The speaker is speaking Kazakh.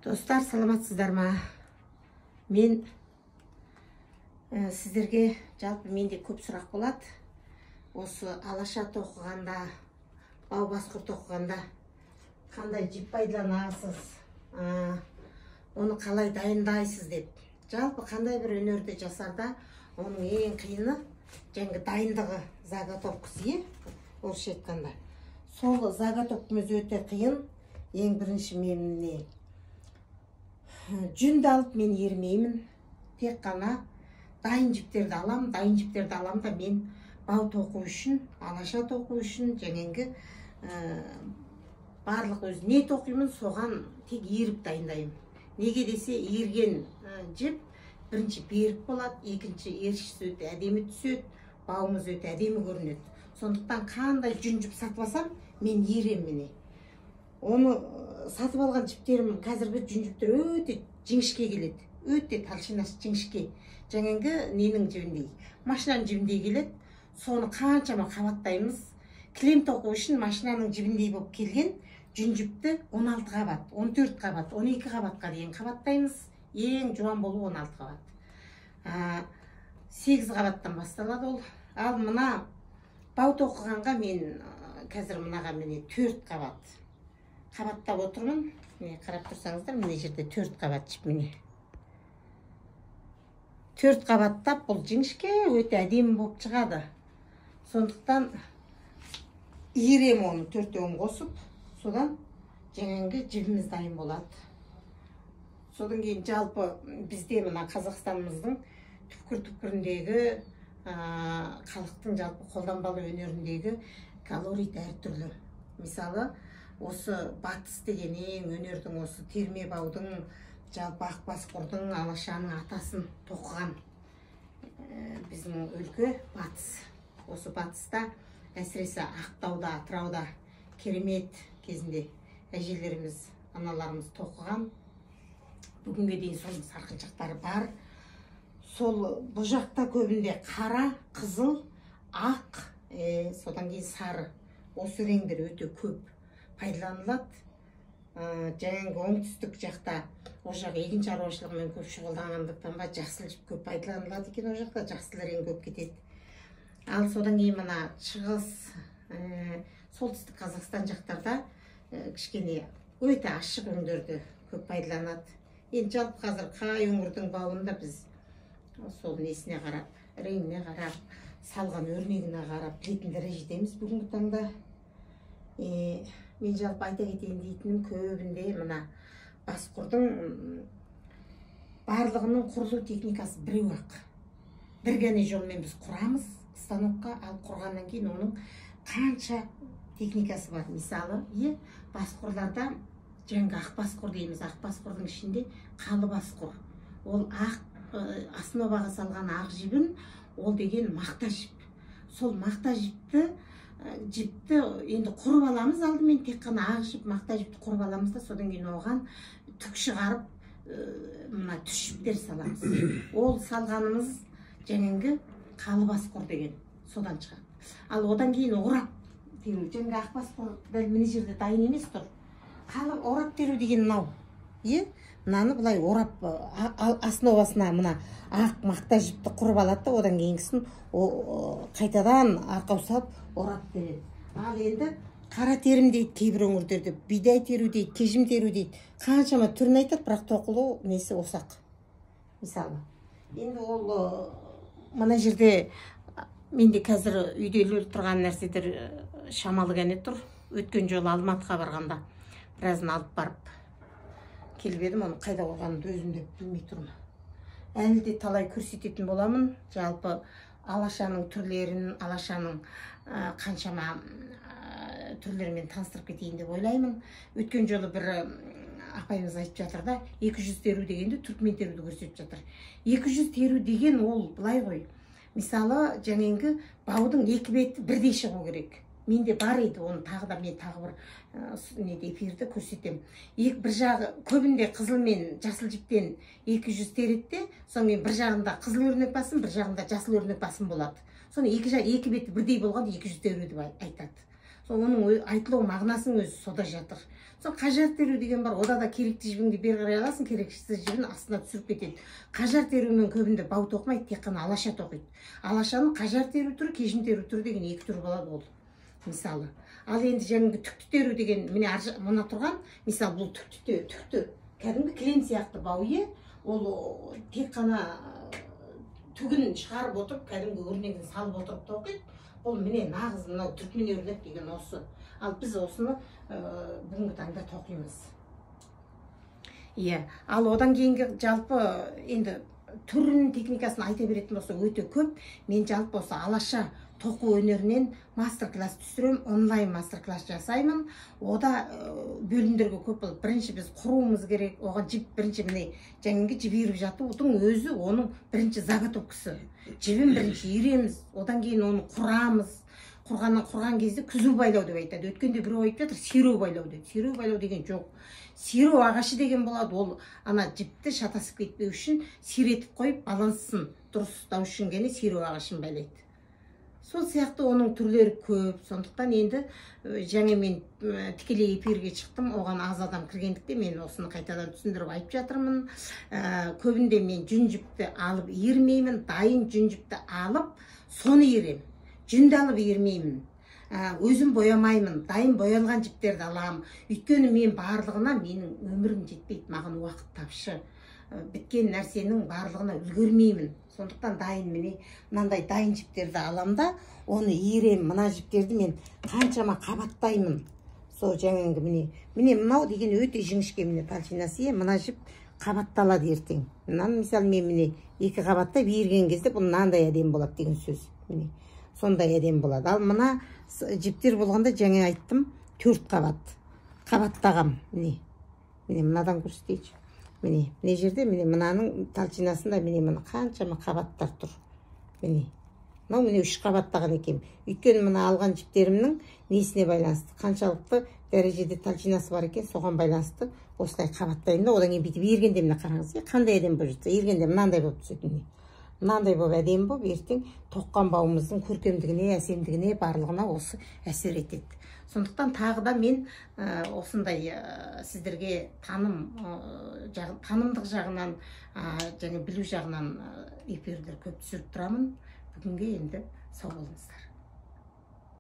Достар, саламатсыздар ма? Мен сіздерге жалпы менде көп сұрақ болады. Осы алаша тоқығанда, бау басқұр тоқығанда қандай жіп пайдаланасыз, оны қалай дайындайсыз деп. Жалпы қандай бір өнерді жасарда оның ең қиыны жаңағы дайындығы, заготовкасы, орысша айтқанда. Сол заготовкамыз өте қиын. Ең бірінші мен міне жүнді алып мен ермеймін. Тек қана дайын жіптерді алам, дайын жіптерді алам да мен бау тоқу үшін, алаша тоқу үшін, жаңағы барлық өз не тоқимын, соған тек еріп дайындаймын. Неге десе, ерген жіп бірінші берік болады, екінші ершісі өте әдемі түседі, бауымыз өте әдемі көрінеді. Сондықтан қандай жүн жіп сатып алсам, мен ерем міне. Оны сатып алған жіптерім қазіргі жүн жіптер өте жіңішке келеді, өте толщинасы жіңішке. Жаңағы ненің жібіндей, машинаның жібіндей келеді. Соны қаншама қабаттаймыз. Кілем тоқу үшін машинаның жібіндей болып келген жүн жіпті 16 қабат, 14 қабат, 12 қабатқа дейін қабаттаймыз. Ең жуан болу 16 қабат. 8 қабаттан басталады ол. Ал мына бау тоқығанға мен қазір мынаға міне 4 қабат қабаттап отырмын. Міне қарап тұрсаңыздар, мына жерде 4 қабат жіп міне. 4 қабаттап бұл жіңішке өте әдемі болып шығады. Сондықтан иірем оны төртеуін қосып, содан жаңағы жібіміз дайын болады. Содан кейін жалпы бізде мына Қазақстанымыздың түкпір-түкпіріндегі халықтың жалпы қолданбалы өнеріндегі колорит әртүрлі. Мысалы, осы батыс деген ең өнердің осы терме баудың, жалпы ақ басқұрдың, алашаның атасын тоқыған біздің өлке батыс. Осы батыста, әсіресе Ақтауда, Атырауда керемет кезінде әжелеріміз, аналарымыз тоқыған. Бүгінге дейін соның сарқыншақтары бар. Сол бұл жақта көбінде қара, қызыл, ақ, содан кейін сары. Осы реңдер өте көп пайдаланылады. Жаңағы оңтүстік жақта, ол жақ егін шаруашылығымен көп шұғылданғандықтан ба, жасыл жіп көп пайдаланылады екен, ол жақта жасыл рең көп кетеді. Ал содан кейін мына шығыс, солтүстік Қазақстан жақтарда кішкене өте ашық өңдерді көп пайдаланады. Енді жалпы қазір қай өңірдің бауында біз сол несіне қарап, реңіне қарап, салған өрнегіне қарап білетін дәрежедеміз бүгінгі таңда. Мен жалпы айта кетейін дейтінім, көбінде мына басқұрдың барлығының құрылу техникасы біреу ақ. Бір ғана жолмен біз құрамыз станокқа, ал құрғаннан кейін оның қанша техникасы бар. Мысалы, басқұрларда жаңағы ақ басқұр дейміз, ақ басқұрдың ішінде қалы басқұр. Ол ақ основаға салған ақ жібін, ол деген мақта жіп. Сол мақта жіпті енді құрып аламыз алдымен, тек қана ақ жіп, мақта жіпті құрып аламыз да, содан кейін оған түк шығарып, мына түс жіптер саламыз. Ол салғанымыз жаңағы қалы басқұр деген содан шығады. Ал одан кейін орап теру, жаңағы ақ басқұр дәл мына жерде дайын емес тұр. Қалы орап теру деген мынау. Мынаны былай орап, основасына мына ақ мақта жіпті құрып алады да, одан кейінгісін қайтадан арқау салып орап береді. Ал енді қара терім дейді кейбір өңірлерде, бидай теру дейді, кежім теру дейді. Қаншама түрін айтады, бірақ тоқылу несі осақ. Мысалы, енді ол мына жерде менде қазір үйде ілулі тұрған нәрселер шамалы ғана тұр. Өткен жолы Алматыға барғанда біразын алып барып келіп едім, оны қайда қойғанымды өзім де білмей тұрмын. Әлі де талай көрсететін боламын. Жалпы алашаның түрлерін, алашаның қаншама түрлерімен таныстырып кетейін деп ойлаймын. Өткен жолы бір апайымыз айтып жатыр да, 200 теру дегенді түркмен теруді көрсетіп жатыр. 200 теру деген ол былай ғой. Мысалы, жаңағы баудың екі беті бірдей шығу керек. Менде бар еді, оны тағы да мен тағы бір неде эфирді көрсетемін. Бір жағы көбінде қызыл мен жасыл жіптен 200 тереді, сонымен бір жағында қызыл өрнек басым, бір жағында жасыл өрнек басым болады. Соны екі беті бірдей болғанда 200 теру деп айтады. Сол оның айтылу мағынасының өзі сода жатыр. Сол қажар теру деген бар, ода да керекті жібіңді бері қарай аласың, керексіз жібін астына түсіріп кетеді. Қажар терумен көбінде бау тоқымайды, тек қана алаша тоқиды. Алашаның қажар теру түрі, кежім теру түрі деген екі түрі болады ол. Мысалы, ал енді жаңағы түкті теру деген, міне мына тұрған, мысалы, бұл түкті, кәдімгі кілем сияқты бау, ол тек қана түгін шығарып отырып, кәдімгі өрнегін салып отырып тоқиды. Бұл міне нағыз мынау түркмен өрнек деген осы. Ал біз осыны бүгінгі таңда тоқимыз. Иә, ал одан кейінгі жалпы енді түрін, техникасын айта беретін болса өте көп. Мен жалпы осы алаша тоқу өнерінен мастер-класс түсіремін, онлайн мастер-класс жасаймын. Ода бөлімдерге көп болады. Бірінші біз құруымыз керек, оған жіп бірінші міне жаңағы жіп иіріп жатудың өзі оның бірінші заготовкасы. Жібін бірінші иіреміз, одан кейін оны құрамыз. Құрған кезде күзу байлау деп айтады. Өткенде біреу айтып жатыр, сиреу байлау деп. Сиреу байлау деген жоқ. Сиреу ағашы деген болады. Ол ана жіпті шатасып кетпеу үшін сиретіп қойып, балансын дұрыс ұстау үшін ғана сиреу ағашын байлайды. Сол сияқты оның түрлері көп. Сондықтан енді жаңа мен тікелей эфирге шықтым, оған аз адам кіргендіктен мен осыны қайтадан түсіндіріп айтып жатырмын. Көбінде мен жүн жіпті алып иірмеймін, дайын жүн жіпті алып соны иіремін. Жүнді алып иірмеймін. Өзім боямаймын, дайын боялған жіптерді аламын. Өйткені мен барлығына менің өмірім жетпейді, маған уақыт тапшы. Біткен нәрсенің барлығына үлгермеймін. Сондықтан дайын міне мынандай дайын жіптерді алам да, оны иіремін. Мына жіптерді мен қаншама қабаттаймын. Сол жаңағы міне мынау деген өте жіңішке міне толщинасы, мына жіп қабатталады ертең. Мынаны мысалы мен міне екі қабаттап иірген кезде бұл мынандай әдемі болады деген сөз. Міне сондай әдемі болады. Ал мына жіптер болғанда жаңа айттым, 4 қабат. Қабаттағам міне. Міне мынадан көрсетейінші. Міне, мына жерде міне мынаның толщинасында міне мына қаншама қабаттар тұр. Міне. Мынау міне 3 қабаттаған екен. Өйткені мына алған жіптерімнің несіне байланысты, қаншалықты дәрежеде толщинасы бар екен, соған байланысты осылай қабаттаймын да, одан кейін бүйтіп иіргенде міне қараңыз, қандай әдемі болып жатса, иіргенде мынандай болып түседі міне. Мынандай болып әдемі болып ертең тоққан бауымыздың көркемдігіне, әсемдігіне барлығына осы әсер етеді. Сондықтан тағы да мен осындай сіздерге танымдық жағынан және білу жағынан эфирлер көп түсіріп тұрамын. Бүгінге енді сау болыңыздар.